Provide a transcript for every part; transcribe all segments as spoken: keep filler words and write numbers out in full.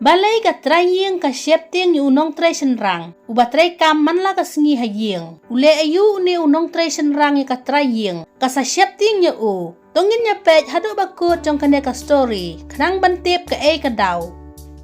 Balei ka trai ïing ka sheptieng ïa u nongtrei shynrang uba trei kam man la ka sngi ha ïing? U leh aïu une u nongtrei shynrang ïa ka trai ïing ka sa sheptieng ïa u? To ngin ïa peit haduh ba kut jong kane ka story khnang ban tip kaei ka daw.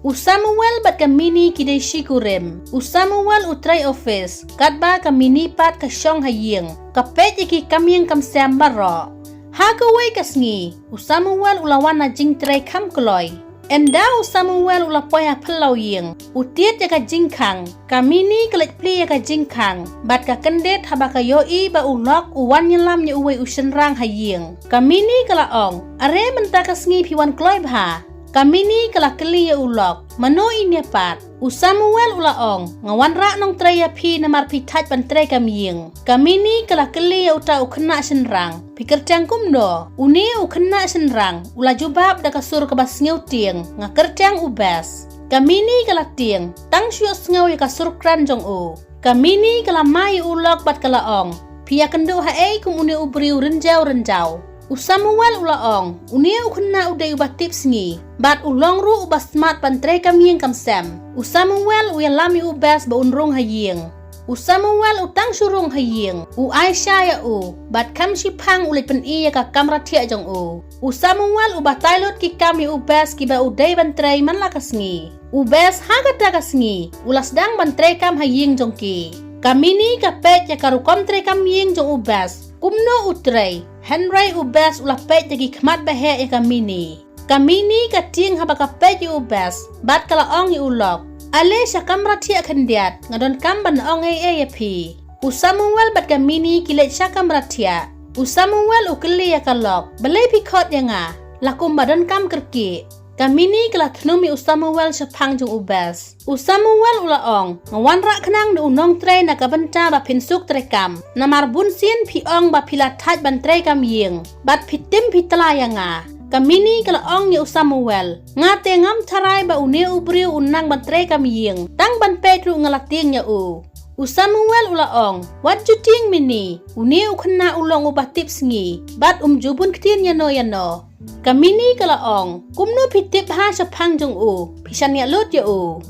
U Samuel bad ka Mini ki dei shi kurim. U Samuel u trei office, katba ka Mini pat ka shong ha ïing, ka peit ïa ki kam ïing kam sem baroh. Ha kawei ka sngi, u Samuel u la wan na jingtrei kham kloi. Ynda u Samuel u la poi ha phyllaw ïing, u tied ïa ka jingkhang. Ka Mini ka leit plie ïa ka jingkhang bad ka kyndit haba ka ïohi ba u lok u wan ïalam ïa uwei u shynrang ha ïing. Ka Mini ka la ong, "Are mynta ka sngi phi wan kloi bha?" Ka Mini ka la kylli ïa u lok, "Mano ine pat?" U Samuel u la ong, "Nga wanrah nongtrei ïa phi namar phi thait ban trei kam ïing." Ka Mini ka la kylli ïa uta u khynnah shynrang, "Phi kyrteng kumno?" Une u khynnah shynrang u la jubab da ka sur kaba sngewtieng, "Nga kyrteng u Bes." Ka Mini ka la tieng, tang shu ïohsngew ïa ka sur kren jong u. Ka Mini ka la mai ïa u lok bad ka la ong, "Phi ïakynduh haei kum une u briew rynjaw rynjaw?" U Samuel u la ong, "Une u khynnah u dei uba tip sngi bad u long ruh uba smat ban trei kam ïing kam sem." U Samuel u ïalam ïa u Bes ba un rung ha ïing. U Samuel u tang shu rung ha ïing, u ai sha ïa u bad kham shiphang u leit pyni ïa ka kamra thiah jong u. U Samuel u batai lut ki kam ïa u Bes kiba u dei ban trei man la ka sngi. U Bes ha kata ka sngi u la sdang ban trei kam ha ïing jong ki. Ka Mini ka peit ïa ka rukom trei kam ïing jong u Bes, kumno u trei. Hynrei u Bes u la peit da ki khmat ba heh ïa ka Mini. Ka Mini ka tieng haba ka peit ïa u Bes bad ka la ong ïa u lok, "Ale sha kamra thiah khyndiat, nga donkam ban ong ei ei ïa phi." U Samuel bad ka Mini ki leit sha kamra thiah. U Samuel u kylli ïa ka lok, "Balei phi khot ïa nga? La kumba donkam kyrkieh." Ka Mini ka la thnum ïa u Samuel shaphang jong u Bes. U Samuel u la ong, "Nga wanrah khnang da u nongtrei na ka bynta ba phin suk trei kam. Namar bunsien phi ong ba phi la thait ban trei kam ïing bad phi tim phi tla ïa nga." Ka Mini ka la ong ïa u Samuel, "Nga te ngam tharai ba une u briew un nang ban trei kam ïing, tang ban peit ruh nga la tieng ïa u." U Samuel u la ong, "Wat ju tieng Mini, une u khynnah u long uba tip sngi bad um ju bun ktien ïano ïano." Ka Mini ka la ong, "Kumno phi tip ha shaphang jong u? Phi shaniah lut ïa u."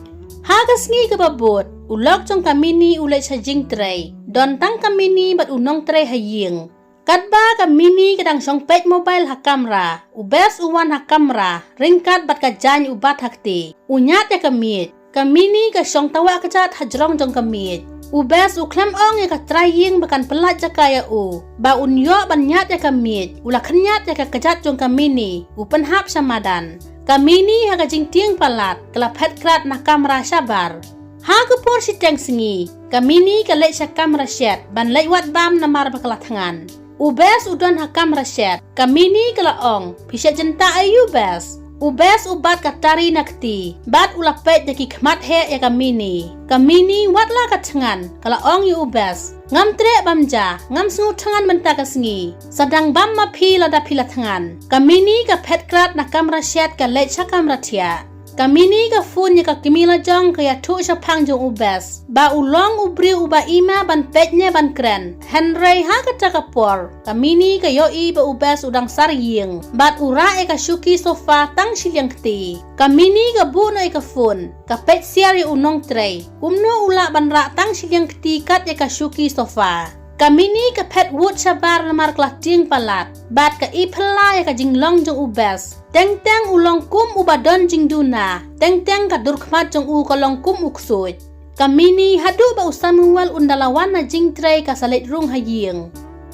Ha ka sngi kaba bud, u lok jong ka Mini u leit sha jingtrei. Don tang ka Mini bad u nongtrei ha ïing. Katba ka Mini ka dang shong peit mobile ha kamra, u Bes u wan ha kamra ryngkat bad ka jaiñ u bat ha kti. U ñiad ïa ka miej. Ka Mini ka shong tawah kjat ha jrong jong ka miej. U Bes u khlem ong ïa ka trai ïing ba kan pyllait jaka ïa u ba un ïoh ban ñiad ïa ka miej, u la khynñiat ïa ka kjat jong ka Mini, u pynhap sha madan. Ka Mini ha ka jingtieng palat ka la phet krat na kamra shabar. Ha ka por shiteng sngi, ka Mini ka leit sha kamra shet ban leit wad bam namar ba ka la thngan. U Bes u don ha kamra shet. Ka Mini ka la ong, "Phi shet jyntah aïu Bes?" U Bes u bat ka tari na kti bad u la peit da ki khmat heh ïa ka Mini. Ka Mini wat la ka thngan ka la ong ïa u Bes, "Ngam treh bam ja, ngam sngew thngan mynta ka sngi. Sa dang bam ma phi lada phi la thngan." Ka Mini ka phet krat na kamra shet ka leit sha kamra thiah. Ka Mini ka phone ïa ka kmie la jong ka ïathuh shaphang jong u Bes ba u long u briew uba ima ban peit ne ban kren. Hynrei ha kata ka por ka Mini ka ïohi ba u Bes u dang sar ïing bad u rah ïa ka shuki sofa tang shiliang kti. Ka Mini ka buh noh ïa ka phone, ka peit siar ïa u nongtrei, kumno u lah ban rah tang shiliang kti kat ïa ka shuki sofa. Ka Mini ka phet wut shabar namar ka la tieng palat bad ka i phylla ïa ka jinglong jong u Bes. Teng teng u long kum uba don jingduna, teng teng ka dur khmat jong u ka long kum u ksuid. Ka Mini haduh ba u Samuel un da la wan na jingtrei ka sa leit rung ha ïing.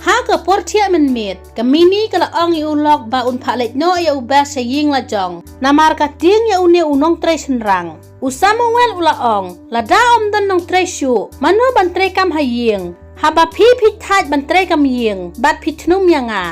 Ha ka por thiah mynmiet, ka Mini ka la ong ïa u lok ba un phah leit noh ïa u Bes sha ïing la jong namar ka tieng ïa une u nongtrei shynrang. U Samuel u la ong, "Lada ym don nongtrei shuh, mano ban trei kam ha ïing? Haba phi phi thait ban trei kam ïing bad phi thnum ïa nga."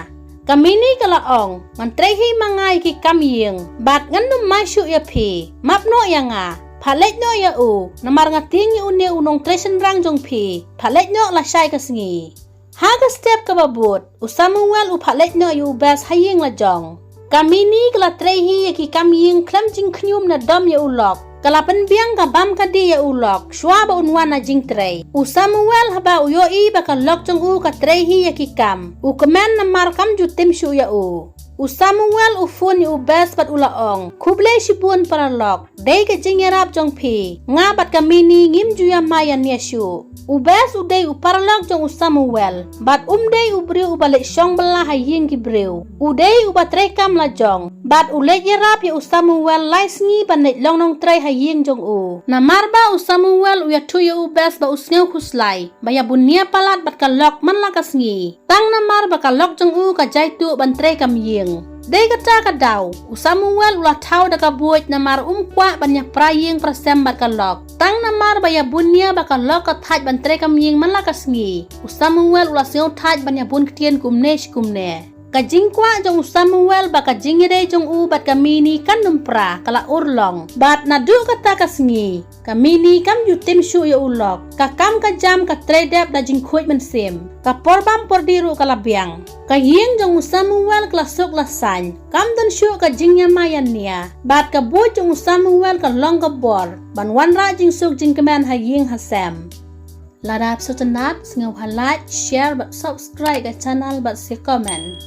Ka Mini ka la ong, "Ngan trei hi ma nga ïa ki kam ïing bad ngan ym mai shuh ïa phi. Map noh ïa nga. Phah leit noh ïa u, namar nga tieng ïa une u nongtrei shynrang jong phi. Phah leit noh lashai ka sngi." Ha ka step kaba bud, u Samuel u phah leit noh ïa u Bes ha ïing la jong. Ka Mini ka la trei hi ïa ki kam ïing khlem jingkhñium ne dom ïa u lok. Ka la pynbiang ka bam ka dih ïa u lok shuwa ba un wan na jingtrei. U Samuel haba u ïohi ba ka lok jong u ka trei hi ïa ki kam, u kmen namar kam ju tim shuh ïa u. U Samuel u phone ïa u Bess bad u la ong, "Khublei shibun paralok, dei ka jingïarap jong phi. Nga bad ka Mini ngim ju ïamai ïania shuh." U Bess u dei u paralok jong u Samuel, bad um dei u briew uba leit shong bylla ha ïing ki briew. U dei uba treikam la jong, bad u leit ïarap ïa u Samuel lai sngi ban leit long nongtrei ha ïing jong u. Namar ba u Samuel u ïathuh ïa u Bess ba u sngew khuslai ba ïa bun nia palat bad ka lok man la ka sngi. Tang namar ba ka lok jong u ka jai tuh ban treikam ïing. Dei kata ka daw, u Samuel u la thaw da ka buit namar um kwah ban ïa pra ïing pra sem bad ka lok. Tang namar ba ïa bun nia ba ka lok ka thait ban treikam ïing man la ka sngi, u Samuel u la sngew thait ban ïa bun ktien kumne shi kumne. Ka jingkwah jong u Samuel ba ka jingïadei jong u bad ka Mini kan ym pra, ka la urlong. Bad naduh kata ka sngi, ka Mini kam ju tim shuh ïa u lok. Ka kam ka jam ka trei dep da jingkhuid mynsiem. Ka por bam por dih ruh ka la biang. Ka ïing jong u Samuel ka la suk la saiñ. Kam don shuh ka jingïamai ïania. Bad ka buit jong u Samuel ka long ka bor ban wanrah jingsuk jingkmen ha ïing ha sem. Lada phi sngewtynnat, sngewbha like, share bad subscribe ka channel bad sa comment.